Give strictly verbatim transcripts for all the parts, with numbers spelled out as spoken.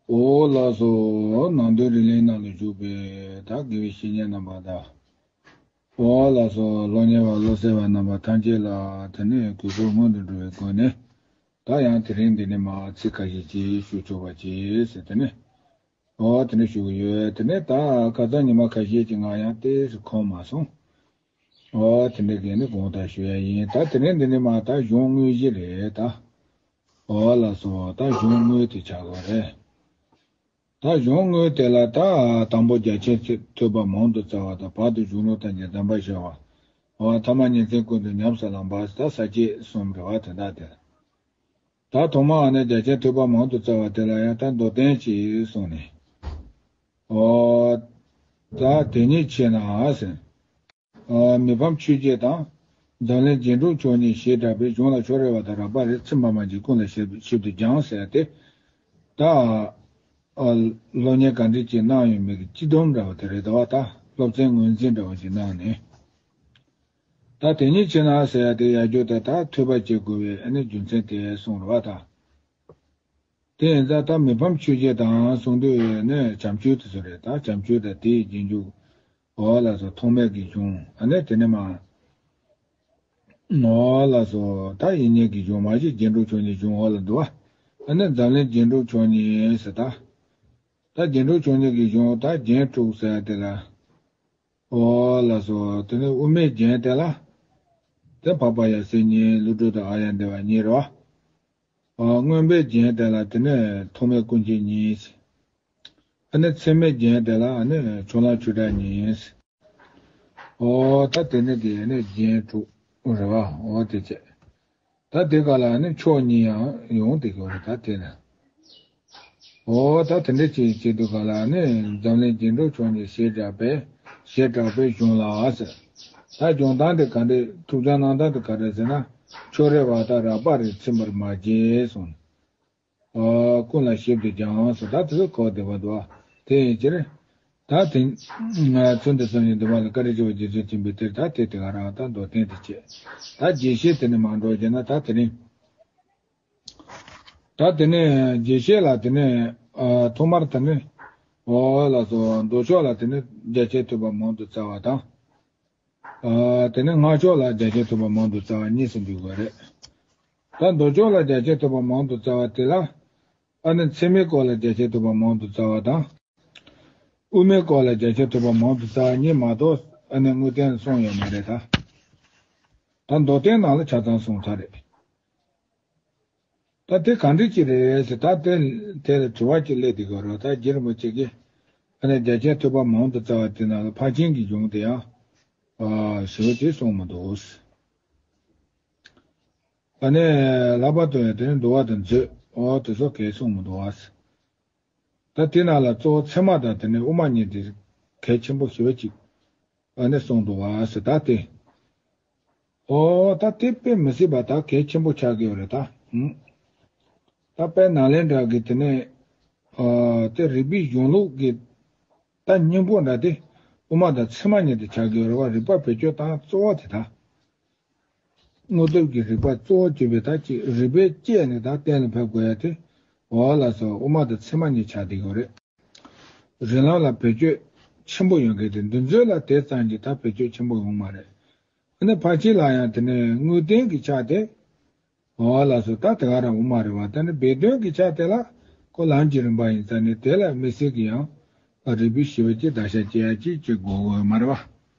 འོ་ལགས་སོ། ནང་དོན་རིག་གླེང་ནང་ལ་བཞུགས་པའི་ད་དགེ་བའི་བཤེས་གཉེན་རྣམ་པ་དང་། འོ་ལགས་སོ། སློབ་གཉེར་བ་སློབ་གསལ་བ་རྣམ་པ་ཐམས་ཅད་ལ་དེ་ནས་གུས་པ་སྔོན་དུ་འགྲོ་བའི་སྒོ་ནས། ད་ཡང་དེ་རིང་འདི་ནས་མར་ཚིག་ཁ་ཤས་ཅིག་ཞུ་ཆོག་པ་ཅིག་ཟེར་དེ་ནས། འོ་དེ་འདྲ་ཞུ་གི་ཡོད། དེ་ནས་ད་ཁ་སང་ཉི་མ་ཁ་ཤས་ཀྱི་ང་ཡང་ཏོག་ཙམ་ཁོམ་མ་སོང་། འོ་དེ་འདྲ་གི་ནི་དགོངས་དག་ཞུ་ཡ་ཡིན། ད་དེ་ནས་འདི་ནས་མར་ད་གཞུང་དངོས་གཞི་རེད་ད། འོ་ལགས་སོ། ད་གཞུང་དངོས་དེ་ཆགས་དགོས་རེད། ད་གཞུང་དངོས་དེ་ལ་ད་དང་པོ་རྒྱ་ཆེན་ཐོས་པ་མང་དུ་བཙལ་བ་དང་། བར་དུ་གཞུང་ལུགས་ཐམས་ཅད་གདམས་པར་ཤར་བ། འོ་ཐ་མ་ཉིན་མཚན་ཀུན་ཏུ་ཉམས་སུ་བླངས་པ། ད་ས་བཅད་གསུམ་རེད་བ། དེ་དག་དེ། ད་ཐོག་མ་ཨ་ནི་རྒྱ་ཆེན་ཐོས་པ་མང་དུ་བཙལ་བ་དེ་ལ་ཡང་ད་མདོར་བསྟན་ཅིག་གསུངས་ནས། འོ། ད་དེ་ཉིད་ཆེ་ན་ཟེར། འོ་མི་ཕམ་ཆོས་རྒྱལ་དང་། འཛམ་གླིང་རྒྱན་དྲུག་མཆོག་གཉིས་ཞེས་གྲགས་པའི་གཞུང་ལ་ཕྱོགས་རེ་བ་དང་རགས་པ་རེ་ཚིག་མ་མ་གྱིས་ཀུན་ལ་ཞིབ་ཞིབ་ཏུ་སྦྱངས་ཟེར་ཏེ། ད། འོ། སློབ་གཉེར་ག་འདྲ་ཅིག་གནང་ཡོད་མེད་ཀྱི་སྤྱི་སྡོམ་འདྲ་བ་དེ་རེད་དོ། ད་སློབ་ཚན་ངོས་འཛིན་འདྲ་བ་ཞིག་གནང་ནས། ད་དེ་ཉིད་ཆེ་ན་ཟེར་ཡ་དེ་ཡར་རྒྱུ་དེ་ད་ཐོས་པ་བྱེད་དགོས་པའི་ཨ་ནི་རྒྱུ་མཚན་དེ་གསུངས་རེད་བ་ད། དེ་ཡིན་ཙང་ད་མི་ཕམ་ཆོས་རྒྱལ་དང་གསུངས་དུས་ནི་བྱམས་ཆོས་དེ་ཚོ་རེད། ད་བྱམས་ཆོས་དང་དེའི་རྗེས་འཇུག་འོ་ལགས་སོ། ཐོགས་མེད་ཀྱི་གཞུང་ཨ་ནི་དེ་ནས་མར། འོ་ལགས་སོ། ད་ཡིད་གཉིས་ཀྱི་གཞུང་མ་གཞི་རྒྱན་དྲུག་མཆོག་གཉིས་གཞུང་འོ་ལ་འདུ་བ། ཨ་ནི་འཛམ་གླིང་རྒྱན་དྲུག་མཆོག་གཉིས་ཟེར་ད། ད་རྒྱན་དྲུག་མཆོག་གཉིས་ཀྱི་གཞུང་ད་རྒྱན་དྲུག་ཟེར་ཡ་དེ་ལ། འོ་ལགས་སོ། དེ་ནས་དབུ་མའི་རྒྱན་དེ་ལ། དེ་འཕགས་པ་ཡབ་སྲས་གཉིས་ཀླུ་སྒྲུབ་དང་ཨཱརྱ་དེ་བ་གཉིས་རེད་བ། འོ་མངོན་པའི་རྒྱན་དེ་ལ་དེ་ནས་ཐོགས་མེད་སྐུ་མཆེད་གཉིས། ཨ་ནི་ཚད་མའི་རྒྱན་དེ་ལ་ཨ་ནི་ཕྱོགས་གླང་ཆོས་གྲགས་གཉིས། འོ་ད་དེ་ནི་དེ་ནི་རྒྱན་དྲུག་རེད་བ། འོ་དེ་བྱས། ད་དེ་ག་ལ་ནི་མཆོག་གཉིས་ཡང་ཡོང་དེ་ག་རེད་ད་དེ་ནི། འོ་ད་དེ་འདྲ་ཅིག་བྱེད་དུས་ག་ལ་ནི་འཛམ་གླིང་རྒྱན་དྲུག་མཆོག་གཉིས་ཞེས་གྲགས་པའི་ཞེས་གྲགས་པའི་གཞུང་ལ་ཟེར། ད་སྦྱོང་སྟངས་དེ་ག་འདྲ་ཐུགས་སྦྱང་གནང་སྟངས་དེ་ག་རེ་ཟེར་ན། ཕྱོགས་རེ་བ་དང་རགས་པ་རེ་ཚིམ་པར་མ་བྱེད་གསུངས། ཨ། ཀུན་ལ་ཞིབ་ཏུ་སྦྱང་སོ། ད་དེ་ཚོ་གོ་བདེ་བ་འདུག་ཨ། དེ་ཡིན་ཕྱིར། ད་དེ། ང་ཚོ་འདི་ཚོ་ནི་འདི་བ་ལ་བཀའ་དྲིན་ཆེ་བ་རྗེ་བཙུན་མཁྱེན་པའི་གཏེར་ད་དེ་དེ་ག་རང་ད་མདོར་བསྟན་དེ་བྱས། ད་རྒྱས་བཤད་དེ་ནི་མ་འགྲོ་རྒྱུ་ན་ད་དེ་རིང་། ད་དེ་ནས་རྒྱས་བཤད་ལ་དེ་ནས། ཨ། ཐོག་མར་དེ་ནས། འོ་ལགས་སོ། མདོ་ཕྱོགས་ལ་དེ་ནས་རྒྱ་ཆེར་ཐོས་པ་མང་དུ་བཙལ་བ་དང་། ཨ། དེ་ནས་སྔགས་ཕྱོགས་ལ་རྒྱ་ཆེར་ཐོས་པ་མང་དུ་བཙལ་བ་གཉིས་སུ་འདུས་དགོས་རེད། ད་མདོ་ཕྱོགས་ལ་རྒྱ་ཆེར་ཐོས་པ་མང་དུ་བཙལ་བ་དེ་ལ། ཨ་ནི་ཚད་མའི་སྐོར་ལ་རྒྱ་ཆེར་ཐོས་པ་མང་དུ་བཙལ་བ་དང་། དབུ་མའི་སྐོར་ལ་རྒྱ་ཆེར་ཐོས་པ་མང་དུ་བཙལ་བ་གཉིས་མ་གཏོགས་ཨ་ནི་དངོས་བསྟན་གསུངས་ཡོད་མ་རེད་ད། ད་མདོར་བསྟན་ནང་ལ་ཆ་ཚང་གསུངས་ཚར་རེད། ད་དེ་ག་འདྲ་ཅིག་རེད་ཟེར་ད་དེ་དེ་ལ་དྲི་བ་ཅིག་སླེབས་དེ་ག་རེད། ད་རྗེ་རིན་པོ་ཆེ་གིས་ཨ་ནི་རྒྱ་ཆེར་ཐོས་པ་མང་དུ་བཙལ་བ་དེ་ནང་ལ་ཕར་ཕྱིན་གྱི་གཞུང་དེ་ཡང་ཞེ་པོ་ཅིག་གསུངས་མི་འདུག་ཨ་ནི་ལྷག་པར་དུ་ཡང་དེ་ནི་འདུལ་བ་དང་མཛོད། འོ་དེ་ཚོ་གས་གསུངས་མི་འདུག་བ། ད་དེ་ནང་ལ་གཙོ་བོ་ཚད་མ་དང་དེ་ནི་དབུ་མ་གཉིས་དེ་གལ་ཆེན་པོ་ཞེ་པོ་ཅིག་ཨ་ནི་གསུངས་འདུག་བ་ཟེར་ད་དེ། འོ་ད་དེ་དཔེ་མི་སྲིད་པ་ད་གལ་ཆེན་པོ་ཆགས་ཀྱི་ཡོད་རེད་ད། ཧུམ། ད་དཔལ་ནཱ་ལེནྡྲ་གི་དེ་ནི། ཨ། དེ་རིག་པའི་གཞུང་ལུགས་ཀྱི་ད་སྙིང་པོ་འདྲ་དེ་དབུ་མ་དང་ཚད་མ་གཉིས་དེ་ཆགས་ཀྱི་ཡོད་རེད་བ། རིགས་པ་བེད་སྤྱོད་སྟངས་གཙོ་བོ་དེ་ད། དངོས་སྟོབས་ཀྱི་རིགས་པ་གཙོ་བོ་གཅིག་པའི་ད་ཅིག་རིགས་པས་དཔྱད་ནས་ད་གཏན་ལ་ཕབ་དགོས་ཡ་དེ། འོ་ལགས་སོ། དབུ་མ་དང་ཚད་མ་གཉིས་ཆགས་བསྡད་ཡོད་རེད། རིགས་ལམ་ལ་བེད་སྤྱོད་ཆེན་པོ་ཡོང་མཁན་དེ་འདི་ཚོ་ལ་དེ་ཙམ་གྱིས་ད་བེད་སྤྱོད་ཆེན་པོ་ཡོང་མ་རེད། ཨ་ནི་ཕར་ཕྱིན་ལ་ཡང་དེ་ནས་དངོས་བསྟན་གྱི་ཆ་དེ། འོ་ལགས་སོ། ད་དེ་ག་རང་དབུ་མ་རེད་བ། ད་ནི་སྦས་དོན་གྱི་ཆ་དེ་ལ་ཁོ་ལམ་གྱི་རིམ་པ་ཡིན་ཙང་ནི་དེ་ལ་དམིགས་བསལ་གྱི་ཡང་རིགས་པའི་ཞི་བ་གཅིག་བརྡར་ཤ་གཅིག་ཡ་གཅིག་གཅིག་དགོས་དགོས་མ་རེད་བ།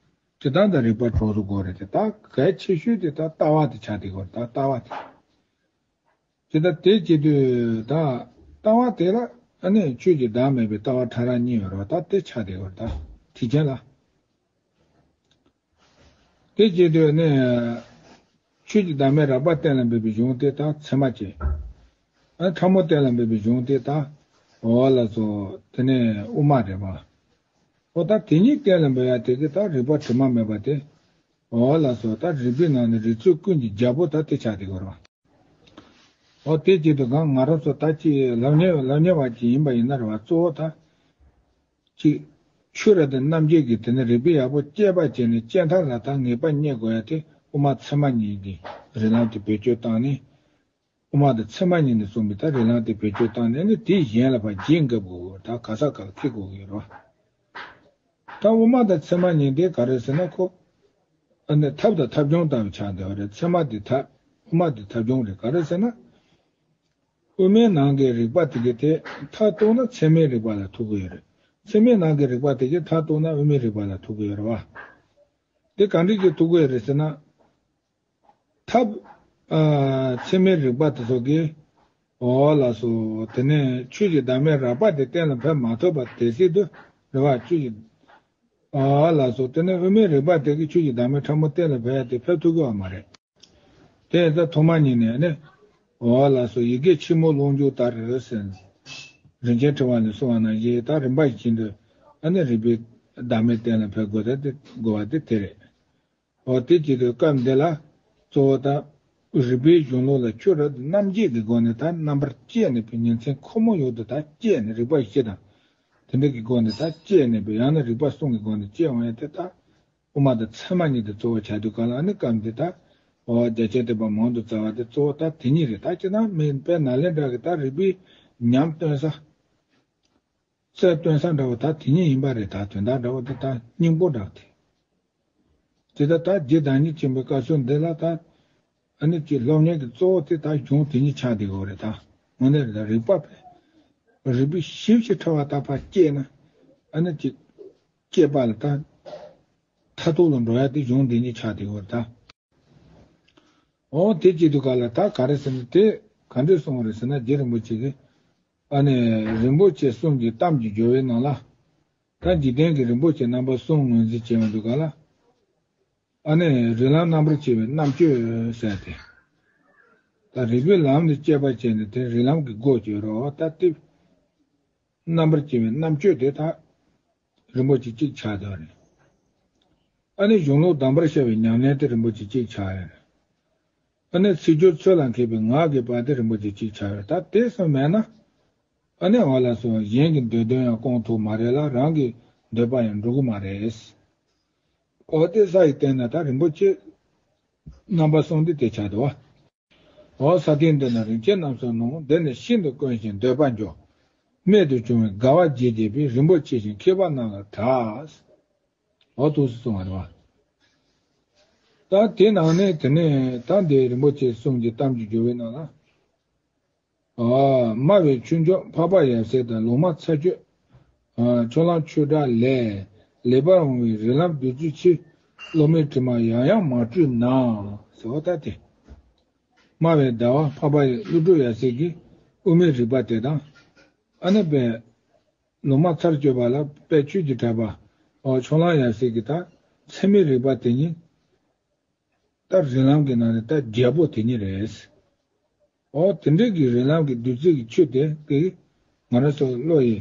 དེ་ལྟར་ད་རིགས་པ་གྲོགས་སུ་དགོས་རེད་དེ། ད་གལ་ཆེ་ཤོས་དེ་ད་ལྟ་བ་དེ་ཆགས་བསྡད་ཡོད་རེད། ད་ལྟ་བ་དེ། དེ་ལྟར་དེ་བྱེད་དུས་ད་ལྟ་བ་དེ་ལ་ཨ་ནི་ཆོས་ཀྱི་བདག་མེད་པའི་ལྟ་བ་ཕྲ་རགས་གཉིས་ཡོད་རེད་བ། ད་དེ་ཆགས་བསྡད་ཡོད་རེད། ད་ཁྲིད་ཆེན་ལ། དེ་བྱེད་དུས་ནི། ཆོས་ཀྱི་བདག་མེད་རགས་པ་གཏན་ལ་འབེབས་པའི་གཞུང་དེ་དང་ཚད་མ་བཅས། ཨ། ཕྲ་མོ་གཏན་ལ་འབེབས་པའི་གཞུང་དེ་དང་། འོ་ལགས་སོ། དེ་ནས་དབུ་མ་རེད་བ། འོ་ད་དེ་གཉིས་གཏན་ལ་འབེབས་ཡ་དེ་གི་ད་རིགས་པ་དྲི་མ་མེད་པ་དེ། འོ་ལགས་སོ། ད་རིགས་པའི་ནང་ནས་རིགས་ཚོགས་ཀུན་གྱི་རྒྱལ་པོ་ད་དེ་ཆགས་བསྡད་ཡོད་རེད་བ། འོ་དེ་བྱེད་དུས་གང་ང་རང་ཚོ་ད་ཅི་ལབ་མཁན་ལབ་མཁན་བ་ཅིག་ཡིན་པ་ཡིན་ན་རེད་བ། གཙོ་བོ་ད་ཅིག་ཆོས་རབ་དང་རྣམ་འབྱེད་ཀྱི་དེ་ནི་རིགས་པའི་ཡག་པོ་དཔྱད་པ་བྱས་ནས་དཔྱད་མཐའ་ལ་ད་ངེས་པ་རྙེད་དགོས་ཡ་དེ་དབུ་མ་ཚད་མ་གཉིས་ཀྱི་རིགས་ལམ་དེ་བེད་སྤྱོད་བཏང་ནས། དབུ་མ་དང་ཚད་མ་གཉིས་ནས་གསུངས་པའི་ད་རིགས་ལམ་དེ་བེད་སྤྱོད་བཏང་ནས་ནི་དེའི་གཞན་ལ་ཕར་རྗེས་འགེབས་དགོས་ད་ག་ས་ག་ལ་འཁྱེར་དགོས་ཀྱི་ཡོད་རེད་བ། ད་དབུ་མ་དང་ཚད་མ་གཉིས་དེ་ག་རེ་ཟེར་ན་ཁོ། ཨ་ནི་ཐབས་དང་ཐབས་བྱུང་ལྟ་བུ་ཆགས་བསྡད་པ་རེད། ཚད་མ་དེ་ཐབས། དབུ་མ་དེ་ཐབས་བྱུང་རེད། ག་རེ་ཟེར་ན། དབུ་མའི་ནང་གི་རིགས་པ་དེ་གི་དེ་མཐར་གཏུགས་ན་ཚད་མའི་རིགས་པ་ལ་ཐུག་གི་ཡོད་རེད། ཚད་མའི་ནང་གི་རིགས་པ་དེ་གི་མཐར་གཏུགས་ན་དབུ་མའི་རིགས་པ་ལ་ཐུག་གི་ཡོད་རེད་བ། དེ་ག་འདྲ་གི་ཐུག་གི་ཡོད་རེད་ཟེར་ན། ཐབས། ཨ། ཚད་མའི་རིགས་པ་དེ་ཚོ་གིས། འོ་ལགས་སོ། དེ་ནས་ཆོས་ཀྱི་བདག་མེད་རགས་པ་དེ་གཏན་ལ་ཕབ་མ་ཐུབ་པ་དེ་སྲིད་དུ་རེད་བ། ཆོས་ཀྱི། ཨ་ལགས་སོ། དེ་ནས་དབུ་མའི་རིགས་པ་དེ་གིས་ཆོས་ཀྱི་བདག་མེད་ཕྲ་མོ་གཏན་ལ་ཕབ་ཡ་དེ་ཕབ་ཐུབ་ཀྱི་ཡོད་མ་རེད། དེ་ད་ཐོག་མ་ཉིད་ནས་ནི། འོ་ལགས་སོ། ཡི་གེ་ཕྱི་མོ་ཀློང་ཆུང་ལྟར་ཟེར། རིན་ཆེན་ཕྲེང་བ་ནས་གསུངས་པ་ནང་བཞིན་ད་རིམ་པ་བཞིན་དུ་ཨ་ནི་རིགས་པའི་བདག་མེད་གཏན་ལ་ཕབ་དགོས་ད་དེ་དགོས་པ་དེ་དེ་རེད། འོ་དེ་བྱེད་དུས་སྐབས་འདི་ལ་གཙོ་བོ་ད་རིགས་པའི་གཞུང་ལུགས་ལ་ཆོས་རབ་ཏུ་རྣམ་འབྱེད་ཀྱི་སྒོ་ནས་ད་རྣམ་པར་དཔྱད་ནས་པའི་ཉིན་མཚན་ཁོ་མོ་ཡོད་དུ་ད་དཔྱད་ནས་རིགས་པ་བཞི་དང་། དེ་འདྲ་གི་སྒོ་ནས་ད་དཔྱད་ནས་པའི་ཡང་ན་རིགས་པ་གསུམ་གྱི་སྒོ་ནས་དཔྱད་འོང་ཡ་དེ་ད། དབུ་མ་དང་ཚད་མ་གཉིས་དེ་གཙོ་བོ་བྱ་དུས་གང་ལ་ཨ་ནི་སྐབས་འདི་ད། འོ་རྒྱ་ཆེན་ཐེག་པ་མང་དུ་བཙལ་བ་དེ་གཙོ་བོ་ད་དེ་གཉིས་རེད། ད་སྤྱིར་ན་མི་དཔེ་ནཱ་ལེནྡྲ་གི་ད་རིགས་པའི་ཉམས་སྟོན་ས། རྩལ་སྟོན་ས་འདྲ་བོ་ད་དེ་གཉིས་ཡིན་པ་རེད། ད་དོན་དག་འདྲ་བོ་དེ་ད་སྙིང་པོ་འདྲ་བོ་དེ། དེ་ད་ད་རྗེ་བདག་ཉིད་ཆེན་པོའི་བཀའ་སྲོལ་འདི་ལ་ད། ཨ་ནི་ཅིག་སློབ་གཉེར་གྱི་གཙོ་བོ་དེ་ད་གཞུང་དེ་གཉིས་ཆགས་བསྡད་ཡོད་རེད་ད། དངོས་གནས་རེད་ད། རིགས་པ་བས། རིགས་པའི་ཞིབ་ཅིང་ཕྲ་བ་ད་ཕར་དཔྱད་ན། ཨ་ནི་ཅིག་དཔྱད་པ་ལ་ད། མཐར་ཐུག་ལ་འགྲོ་ཡ་དེ་གཞུང་འདི་ཉིད་ཆགས་བསྡད་ཡོད་རེད་ད། འོ་དེ་བྱེད་དུས་ག་ལ་ད་ག་རེ་ཟེར་ན་དེ་ག་འདྲས་གསུངས་པ་རེད་ཟེར་ན། རྗེ་རིན་པོ་ཆེ་གིས། ཨ་ནི་རིན་པོ་ཆེ་གསུམ་གྱི་གཏམ་གྱི་སྦྱོར་བའི་ནང་ལ། ད་འཇིག་རྟེན་གྱི་རིན་པོ་ཆེ་རྣམ་པ་གསུམ་ངོས་འཛིན་བྱེད་ཡོང་དུས་ག་ལ། ཨ་ནི་རིགས་ལམ་རྣམ་པར་ཕྱེ་བའི་རྣམ་དཔྱོད་ཟེར་ཏེ། ད་རིགས་པའི་ལམ་དུ་དཔྱད་པ་བྱས་ནས་དེ་རིགས་ལམ་གྱི་སྒོ་བརྒྱུད་རོ། ད་དེ་རྣམ་པར་ཕྱེ་བའི་རྣམ་དཔྱོད་དེ་ད་རིན་པོ་ཆེ་གཅིག་ཆགས་བསྡད་རེད། ཨ་ནི་གཞུང་ལུགས་དམ་པར་ཤར་བའི་ཉམས་ལེན་དེ་རིན་པོ་ཆེ་གཅིག་ཆགས་ཡོད་རེད། ཨ་ནི་ཚིག་སྦྱོར་ཚུལ་ལ་མཁས་པའི་ངག་གི་པར་དེ་རིན་པོ་ཆེ་གཅིག་ཆགས་ཡོད། ད་དེ་གསུམ་མེད་ན། ཨ་ནི་འོ་ལགས་སོ། གཞན་གྱི་འདོད་དོན་ཡང་སྐོང་ཐུབ་མ་རེད་ལ། རང་གི་འདོད་པ་ཡང་འགྲུབ་ཀྱི་མ་རེད། འོ་དེ་ས་ཡི་སྟེང་ན་ད་རིན་པོ་ཆེ་རྣམ་པ་གསུམ་དེ་དེ་ཆགས་འདུག་བ། འོ་ས་སྟེང་འདི་ན་རིན་ཆེན་རྣམ་གསུམ་ནོ། འདི་ནི་ཤིན་ཏུ་དཀོན་ཞིང་འདོད་པ་འཇོ། རྨད་དུ་བྱུང་བའི་དགའ་བ་བརྗིད་བྱེད་པའི། རིན་པོ་ཆེ་ཞིང་མཁས་པ་རྣམས་ལ་གྲགས། འོ་ཐུགས་སུ་གསུངས་པ་རེད་བ། ད་དེ་ནང་ནས་དེ་ནས་ད་འདི་རིན་པོ་ཆེ་གསུམ་གྱི་གཏམ་གྱི་སྦྱོར་བའི་ནང་ལ། ཨ། སྨྲ་བའི་ཆོས་མཆོག་འཕགས་པ་ཡབ་སྲས་དང་། ལུང་མ་ཚར་གཅོད། ཨ། ཕྱོགས་གླང་ཆོས་གྲགས་ལས། ལེགས་པར་འོང་བའི་རིགས་ལམ་བདུད་རྩིའི་ཕྱིར། སློབ་མའི་དྲི་མ་ཡང་ཡང་མ་བཀྲུས་ན། ཟེར་བ་ལྟ་སྟེ། སྨྲ་བའི་ཟླ་བ་འཕགས་པ་ཀླུ་སྒྲུབ་ཡབ་སྲས་ཀྱིས་དབུ་མའི་རིགས་པ་དེ་དང་། ཨ་ནི་པས། ལུང་མ་ཚར་གཅོད་པ་ལ་དཔལ་ཆོས་ཀྱི་གྲགས་པ། འོ་ཕྱོགས་གླང་ཡབ་སྲས་ཀྱིས་ད་ཚད་མའི་རིགས་པ་དེ་ཉིད། ད་རིགས་ལམ་གྱི་ནང་ནས་ད་རྒྱལ་པོ་དེ་ཉིད་རེད། འོ་དེ་འདྲའི་གི་རིགས་ལམ་གྱི་བདུད་རྩི་གི་ཆུ་དེ་གིས་ང་རང་ཚོ་བློ་ཡི་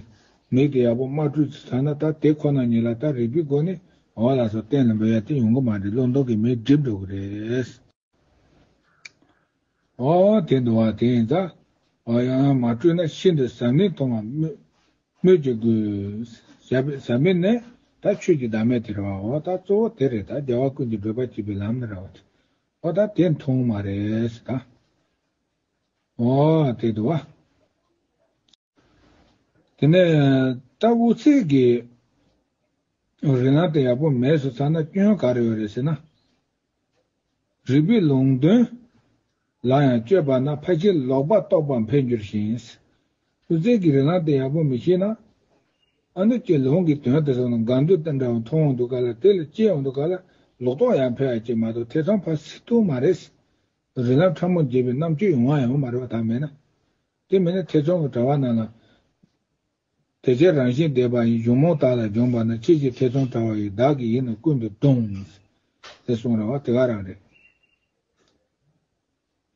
མིག་དེ་ཡག་པོ་མ་བཀྲུས་ཚར་ན། ད་དེ་ཁོ་ན་ཉིད་ལ་ད་རིགས་པའི་སྒོ་ནས་འོ་ལགས་སོ་གཏན་ལ་འབེབས་ཡ་དེ་ཡོང་གི་མ་རེད། བློ་ལྡོག་གི་མེ་འགྲིབ་འགྲོ་གི་རེད། འོ་དེ་འདུག་བ། དེ་ཡིན་ཙང་། འོ་ཡང་ཡང་མ་བཀྲུས་ན་ཤིན་ཏུ་ཟབ་མོའི་མཐོང་བ་སྨོས་སྨོས་ཀྱི་དགོས། ཟབ་ཟབ་མོ་ནི་ད་ཆོས་ཀྱི་བདག་མེད་དེ་རེད་བ། འོ་ད་གཙོ་བོ་དེ་རེད། ད་རྒྱལ་བ་ཀུན་གྱི་བགྲོད་པ་གཅིག་པའི་ལམ་ནི་རེད་བ། འོ་ད་དེ་མཐོང་མ་རེད་ཟེར་ད། འོ་དེ་འདུག་བ། དེ་ནས་ད་དབུ་ཚད་ཀྱི་རིགས་ལམ་དེ་ཡག་པོ་མེད་སོང་ཙང་ན་སྐྱོན་ག་རེ་ཡོད་རེད་ཟེར་ན། རིགས་པའི་ལུང་དོན་ལ་ཡང་དཔྱོད་པ་ན་ཕལ་ཆེར་ལོག་པར་རྟོག་པར་འཕེལ་འགྱུར་ཞིང་། དབུ་ཚད་ཀྱི་རིགས་ལམ་དེ་ཡག་པོ་མི་ཤེས་ན། ཨ་ནི་ཀྱི་ལུང་གི་དོན་དེ་ཚོ་ནི་འགལ་འདུ་དེ་འདྲ་བ་མཐོང་འོང་དུས་ག་ལ། དེ་ལ་དཔྱད་འོང་དུས་ག་ལ་ལོག་རྟོག་ཡང་འཕེལ་ཡ་ཅིག་མ་གཏོགས་ཐེ་ཚོམ་ཕར་སེལ་ཐུབ་མ་རེད། རིགས་ལམ་ཕྲ་མོ་རྒྱས་པའི་རྣམ་དཔྱོད་ཡོང་བ་ཡང་མ་རེད་བ། ད་མེད་ན། དེ་མིན་ན་ཐེ་ཚོམ་གྱི་དྲ་བ་ནང་ལ། དེ་ཕྱིར་རང་བཞིན་འདས་པ་ཡི། གཞུང་མང་དག་ལ་འབྱོངས་པ་ན། ཕྱིས་ཀྱི་ཐེ་ཚོམ་དྲ་བ་ཡི། བདག་གི་ཡིད་ནི་ཀུན་ཏུ་གདུང་། ཟེར་གསུངས་རེད་བ། དེ་ག་རང་རེད།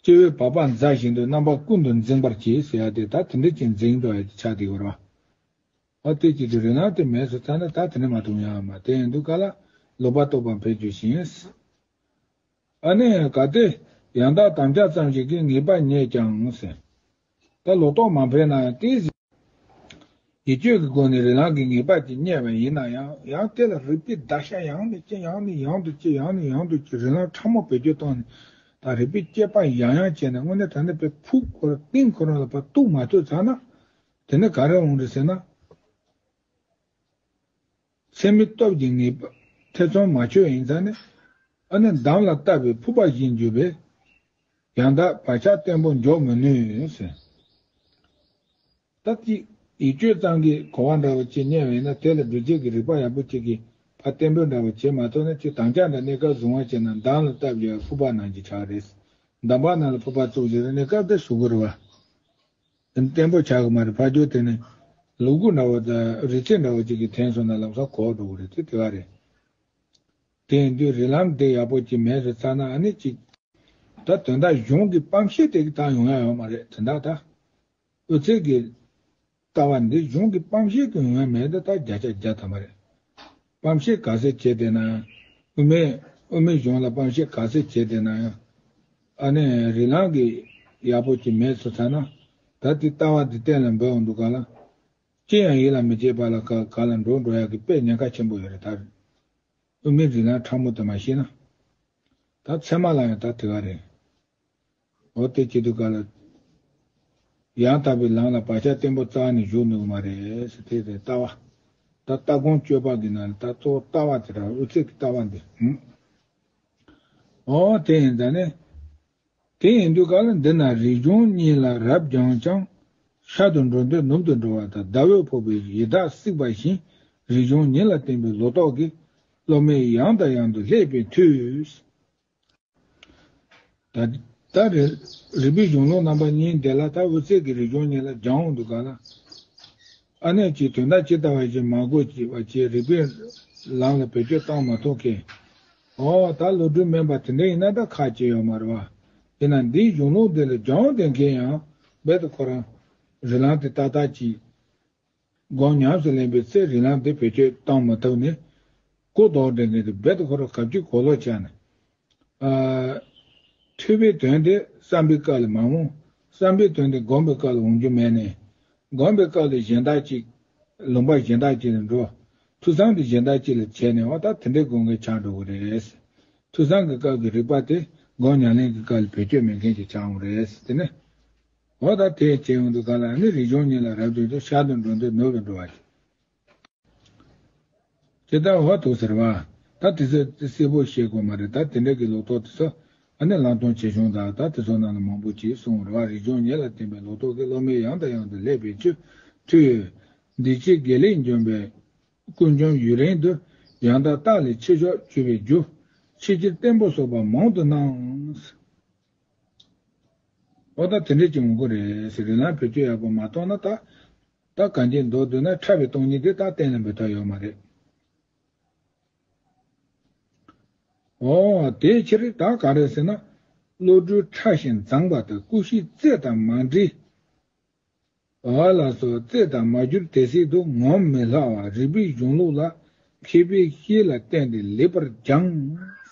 སྐྱེ་བོའི་བབ་པ་མཛའ་བཞིན་དུ། རྣམ་པ་ཀུན་ཏུ་འཛིན་པར་བྱེད་ཟེར་ཡ་དེ་ད་དེ་འདྲ་ཅིག་འཛིན་འགྲོ་ཡ་དེ་ཆགས་བསྡད་ཡོད་རེད་བ། ཨ་དེ་ཅིག་དེ་རིགས་ལམ་དེ་མེད་སོང་ཙང་ན་ད་དེ་འདྲ་མ་གཏོང་ཡ་མ། དེ་ཡིན་དུས་ག་ལ་ལོག་པར་རྟོག་པ་འཕེལ་འགྱུར་ཞིང་། ཨ་ནི་གལ་ཏེ་ཡང་དག་དམ་བཅའ་ཙམ་ཞིག་གིས་ངེས་པ་རྙེད་ཀྱང་ཟེར། ད་ལོག་རྟོག་མ་འཕེལ་ན་ཡང་ཏོག་ཙམ་ཡིད་དཔྱོད་ཀྱི་སྒོ་ནས་རིགས་ལམ་གྱི་ངེས་པ་ཅིག་རྙེད་པ་ཡིན་ན་ཡང་། ཡང་དེ་ལ་རིགས་པའི་བརྡར་ཤ་ཡང་ནས་ཅི་ཡང་ནས་ཡང་དུ་ཅི་ཡང་ནས་ཡང་དུ་ཅི་རིགས་ལམ་ཕྲ་མོ་བེད་སྤྱོད་བཏང་ནས། ད་རིག་པའི་དཔྱད་པ་ཡང་ཡང་བྱས་ནས་དངོས་གནས་དྲང་གནས་པའི་ཕུགས་ཁོ་རང་གཏིང་ཁོ་རང་ལ་ཕར་གཏུགས་མ་ཐུབ་ཚར་ན། དེ་ནི་ག་རེ་འོང་རེད་ཟེར་ན། ཚད་མའི་སྟོབས་ཀྱིས་ངེས་པ་ཐེ་ཚོམ་མ་ཆོད་ཡིན་ཙང་ནི། ཨ་ནི་འདམ་ལ་བཏབ་པའི་ཕུར་པ་བཞིན་གྱུར་པས། ཡང་དག་བག་ཆགས་བརྟན་པོ་འཇོག་མི་ནུས་ཟེར། ད་ཅིག་ཡིད་དཔྱོད་ཙམ་གྱིས་གོ་བ་འདྲ་བོ་ཅིག་རྙེད་པ་ཡིན་ན། དེ་ལ་སྒྲུབ་བྱེད་ཀྱི་རིགས་པ་ཡག་པོ་ཅིག་གིས་ཕར་བརྟན་པོ་འདྲ་བོ་བྱེད་མ་ཐུབ་ན། ཅིག་དམ་བཅའ་འདྲ་གནས་སྐབས་བཟུང་བ་བྱས་ན་འདམ་ལ་བཏབ་ཡོད་ཕུར་པ་ནང་གི་ཆགས་རེད། འདམ་བག་ནང་ལ་ཕུར་པ་བཙུགས་བྱས་ན་གནས་སྐབས་དེ་ཞུ་གི་རེད་བ། དེ་ནི་བརྟན་པོ་ཆགས་གི་མ་རེད། ཕར་རྒྱུག་དེ་ནི་ལུ་གུ་འདྲ་བོ་དང་རི་ཆེན་འདྲ་བོ་ཅིག་གིས་འཐེན་སོང་ན་ལམ་སང་གོག་འགྲོ་གི་རེད། དེ་དེ་ག་རེད། དེ་ཡིན་དུས་རིགས་ལམ་དེ་ཡག་པོ་ཅིག་མེད་ཟེར་ཚར་ན། ཨ་ནི་ཅིག་ད་དོན་དག་གཞུང་གི་སྤམ་ཤེས་དེ་གི་ད་ཡོང་ཡ་ཡོད་མ་རེད། དོན་དག་ད་འོད་ཚད་ཀྱི་ལྟ་བ་འདི་གཞུང་གི་སྤམ་ཤེས་ཀྱི་ཡོང་ཡ་མེད་ད། ད་བརྒྱ་ཆ་བརྒྱ་ཐམ་པ་རེད། སྤམ་ཤེས་ག་ཚད་བྱས་བསྡད་ན་ཡང་། དབུ་མའི་དབུ་མའི་གཞུང་ལ་སྤམ་ཤེས་ག་ཚད་བྱས་བསྡད་ན་ཡང་། ཨ་ནི་རིགས་ལམ་གྱི་ཡག་པོ་ཅིག་མེད་སོང་ཚར་ན། ད་དེ་ལྟ་བ་འདི་གཏན་ལ་འབེབས་འོང་དུས་ག་ལ། ཅི་ཡང་ཡིད་ལ་མི་བྱེད་པ་ལ་ག་ག་ལ་འགྲོ་འགྲོ་ཡག་གི་དཔེ་ཉེན་ཁ་ཆེན་པོ་ཡོད་རེད་ད། དབུ་མའི་རིགས་ལམ་ཕྲ་མོ་དེ་མ་ཤེས་ན། ད་ཚད་མ་ལ་ཡང་ད་དེ་ག་རེད། འོ་དེ་བྱེད་དུས་ག་ལ། ཡང་དག་པའི་ལམ་ལ་བག་ཆགས་བརྟན་པོ་རྩ་ནས་བཞུགས་ནུས་མ་རེད་ཟེར། དེ་རེད་ལྟ་བ། ད་ལྟ་སྒོམ་སྤྱོད་པ་གི་ནང་ནས་ད་གཙོ་བོ་ལྟ་བ་དེ་རང་། འོད་ཚད་ཀྱི་ལྟ་བ་འདི། ཧུམ། འོ་དེ་ཡིན་ད་ནི། དེ་ཡིན་དུས་ག་ལ་འདི་ན་རིག་གཞུང་གཉིས་ལ་རབ་སྦྱངས་ཀྱང་། ཤར་དུ་འགྲོ་འདོད་ནུབ་ཏུ་འགྲོ་བ་དང་། ཟླ་འོད་ཕོག་པའི་ཡི་དྭགས་བསྲེགས་པ་བཞིན། རིག་གཞུང་ཉིད་ལ་བརྟེན་པའི་ལོག་རྟོག་གིས། སློབ་མས་ཡང་དང་ཡང་དུ་བསླད་པའི་མཐུས། ད་ད་རེ་རིག་པའི་གཞུང་ལུགས་རྣམ་པ་གཉིས་འདི་ལ་ད་འོད་ཚད་ཀྱི་རིག་གཞུང་གཉིས་ལ་སྦྱང་འོང་དུས་ག་ལ། ཨ་ནེ་ཅིག་དོན་དག་ཇི་ལྟ་བ་བཞིན་མ་གོ་ཅིག་བ་ཅིག་རིག་པའི་ལམ་ལ་བེད་སྤྱོད་བཏང་མ་ཐུབ་མཁན། ཨོ་ད་བློ་གྲོས་དམན་པ་དེ་འདྲ་ཡིན་ན་ད་ཁག་ཅིག་ཡོད་མ་རེད་བ། ཡིན་ན་འདིའི་གཞུང་ལུགས་འདི་ལ་སྦྱང་འོང་བསྡད་མཁན་ཡང་རྦད་དེ་ཁོ་རང་རིགས་ལམ་དེ་ཏག་ཏག་ཅིག་སྒོམ་ཉམས་སུ་ལེན་པའི་ཚེ་རིགས་ལམ་དེ་བེད་སྤྱོད་བཏང་མ་ཐུབ་ནས་གོ་ལྡོག་འགྲོ་མཁན་དེ་རྦད་དེ་ཁོ་རང་གབ་ཅིག་གོ་ལོག་ཆགས་ནས། ཨ། ཐོས་པའི་དོན་དེ་བསམ་པའི་སྐབས་ལ་མ་འོང་། བསམ་པའི་དོན་དེ་སྒོམ་པའི་སྐབས་ལ་འོང་རྒྱུ་མེད་ནས། སྒོམ་པའི་སྐབས་ལ་གཞན་དག་ཅིག་ལུང་པ་གཞན་དག་ཅིག་ལ་འགྲོ། ཐོས་བསམ་དེ་གཞན་དག་ཅིག་ལ་བྱས་ནས། འོ་ད་དེ་འདྲའི་སྒོམ་མཁན་ཆགས་འགྲོ་གི་རེད། ཐོས་བསམ་གྱི་སྐབས་ཀྱི་རིག་པ་དེ་སྒོམ་ཉམས་ལེན་གྱི་སྐབས་ལ་བེད་སྤྱོད་མེད་མཁན་ཅིག་ཆགས་འོང་རེད། དེ་ནི། འོ་ད་དེ་བྱས་ཡོང་དུས་ག་ལ་ནི་རིག་གཞུང་གཉིས་ལ་རབ་ཏུ་ཤར་དུ་འགྲོ་འདོད་ནུབ་ཏུ་འགྲོ་བ་ཅིག་ཇི་ལྟར་འོ་ཐུག་ཟེར་བ། ད་དེ་ཚོ་གསལ་པོ་ཤེས་དགོས་མ་རེད། ད་དེ་འདྲ་གི་ལོག་རྟོག་དེ་ཚོ་ཨ་ནི་བླང་དོར་ཆེ་ཆུང་དང་ད་དེ་ཚོ་ནང་ལ་མང་པོ་ཅིག་གསུངས་རེད་བ། རིག་གཞུང་ཉིད་ལ་བརྟེན་པའི་ལོག་རྟོག་གིས། སློབ་མས་ཡང་དང་ཡང་དུ་བསླད་པའི་མཐུས། འདི་ཕྱི་དགེ་ལེགས་འབྱོངས་པའི་ཀུན་འབྱུང་ཡུན་རིང་དུ། ཡང་དག་རྟགས་ལས་ཆེ་མཆོག་གྱུར་པའི་རྒྱུ། ཕྱི་ཕྱིར་བརྟན་པོ་གསོག་པ་མང་དུ་གནང་། འོ་ད་དེ་འདྲ་ཅིག་འོང་གི་རེད་ཟེར། རིགས་ལམ་བེད་སྤྱོད་ཡག་པོ་མ་གཏོང་ན་ད། ད་གང་ཅིའི་མདོར་བསྡུས་ན་ཕྲ་བའི་སྟོང་ཉིད་དེ་ད་གཏན་ལ་འབེབས་ཐབས་ཡོད་མ་རེད། འོ་དེའི་ཕྱིར་ད་ག་རེ་ཟེར་ན། བློ་གྲོས་ཕྲ་ཞིང་མཛངས་པ་དང་། ཀུན་ཤེས་རྩེ་དང་མ་འདྲིས་པ་ལ་སོགས། རྩེ་དང་མ་གྱུར་དེ་སྲིད་དུ། ངོམས་མི་སླ་བ་རིག་པའི་གཞུང་ལུགས་ལ། མཁས་པའི་བཤེས་ལ་བསྟེན་ཏེ་ལེགས་པར་སྦྱངས།